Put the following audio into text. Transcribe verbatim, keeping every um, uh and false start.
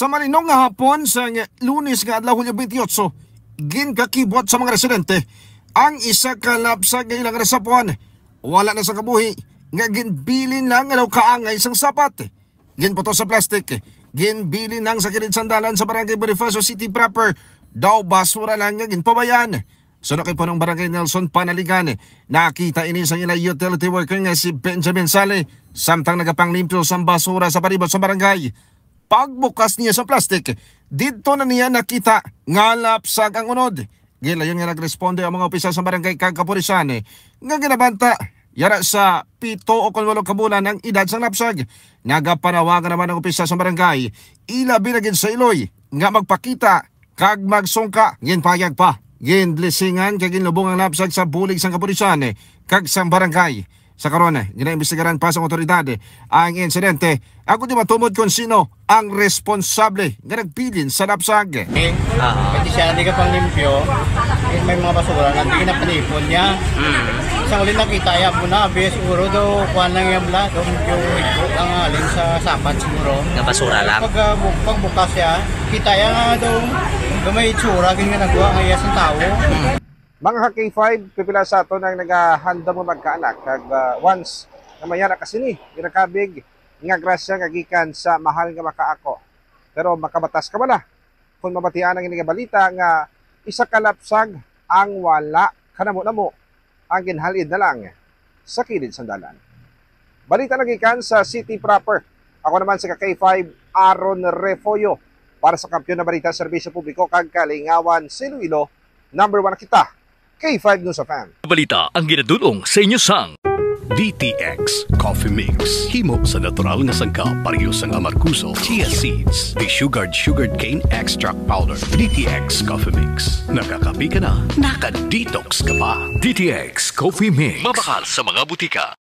Sa malinong nga hapon sang Lunes nga adlaw, Hulyo twenty-eight, ginkakibot sa mga residente ang isa ka lapsag nga ilang nasapuan. Wala na sa kabuhi nga ginbilin lang nga daw kaangay sang sapat. Ginputos sa plastic, ginbilin lang sa kilid sang dalan sa Barangay Bonifacio City proper, daw basura lang nga ginpabayaan. Suno kay Punong Barangay Nelson Panaligan, nakita ini sang ila utility worker nga si Benjamin Sale, samtang nagapanglimpyo sang basura sa palibot sa barangay. Pagbukas niya sa plastic, didto na niya nakita nga lapsag ang unod. Gilayon nga nagresponde ang mga opisyal sa barangay kag kapulisan, eh, nga ginabanta yara sa pito o kon walo ka bulan ang edad sang lapsag. Nagapanawagan naman ang opisyal sa barangay, ilabi na gid sa iloy, nga magpakita kag magsungka. Ginpayag pa, ginlisingan kag ginlubong ang lapsag sa bulig sang kapulisan, eh, kag sang barangay. Sa karon, ginaimbestigaran pa sang awtoridad ang insidente, agod di matumod kon sino ang responsable nga nagbilin sa lapsag. Ah. Pwede siya, hindi ka pang limpyo. Eh, may mga basura na, hindi na panipon niya. Mm. Sa uli nakita, ya po na, abi, siguro daw, kuha lang yung bla, daw yung higpo lang, alin sa sapat siguro. Nga basura lang? Pag, ah, bu-, pagbukas siya, kita ya nga daw, daw may itsura, ganyan nga nagkuha, nga iya sa tao. Mm. Mga ka K five, pipila sa aton ang nagahandom nga magkaanak, kag, ah, once nga mayara ka sini, ginakabig nga grasya nga gikan sa mahal nga makaako. Pero makabatas ka bala kung mabatian ang ini nga balita nga isa ka lapsag ang wala kanamo-namo, ang ginhal-id na lang sa kilid sang dalan. Balita nagikan sa city proper. Ako naman si ka K five, Aaron Refollo, para sa Kampiyon na Balita, Serbisyo Publiko kag Kalingawan sa Iloilo. Number one na kita, K five News F M. Balita ang ginadul-ong sa inyo sang D T X Coffee Mix. Himo sa natural nga sangkap, pareho sang amargoso, chia seeds, desugared sugarcane extract powder. D T X Coffee Mix. Nakakape ka na, naka-detox ka pa. D T X Coffee Mix. Mabakal sa mga butika.